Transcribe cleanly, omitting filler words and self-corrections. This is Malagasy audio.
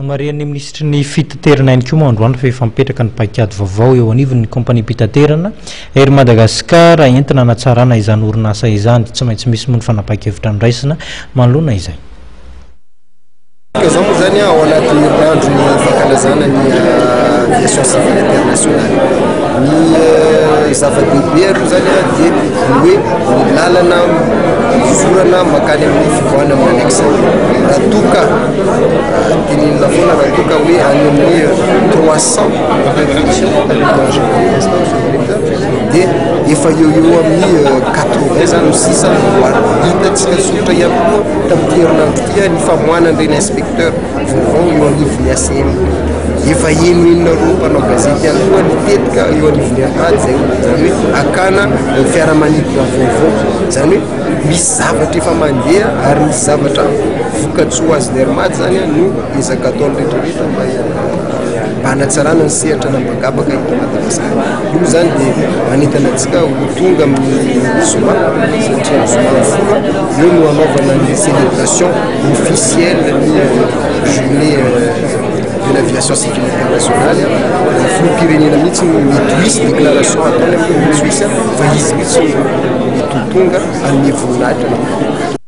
Nomarihan'ny minisitry ny Fitaterana ihany koa moa androany fa efa mipetraka ny paikady vaovao eo anivon'ny kaompaniam-pitaterana Air Madagascar entina hanatsarana izany orinasa izany. Tsy maintsy misy moa ny fanapahan-kevitra noraisina manoloana izay. Izao moa izany ao anatin'ny herinandron'ny fankalazana ny aviation civile internationale. Ny zava-dehibe aloha izany dia ny hoe ny lalana hizorana mankany amin'ny fivoahana amin'ny annexe. Raha toa ka tenenina foana raha toa ka hoe any amin'ny 300 intervention dia efa eo eo amin'ny 80 zany no sisa ary hitantsika tsotra ihany koa tamin'ity herinandro ity ny famoahana an'ireny inspecteur vaovao eo anivon'ny ACM. Efa henohenonareo mpanao gazety ihany koa ny tetika eo anivon'ny Air izay izany hoe hakana fiaramanidina vaovao. Izany hoe misy zavatra efa mandeha ary misy zavatra vokatsoa azon'ny Air Mad zany no ezaka ataony rehetrarehetra mba mba hanatsarana ny sehatra an'habakabaka eto Madagasikara. Io moa zany dia manentana antsika ho tonga amin'ny zoma satria ny zoma ny folo eo no hanaovana ny célébration officielle ny journée de l'aviation civile internationale. Ny filoham-pirenena mihitsy no mety ho hisy déclaration ataony amin'io, mety tsy ho hisy fa izy mihitsy no mety ho tonga hanome voninahitra.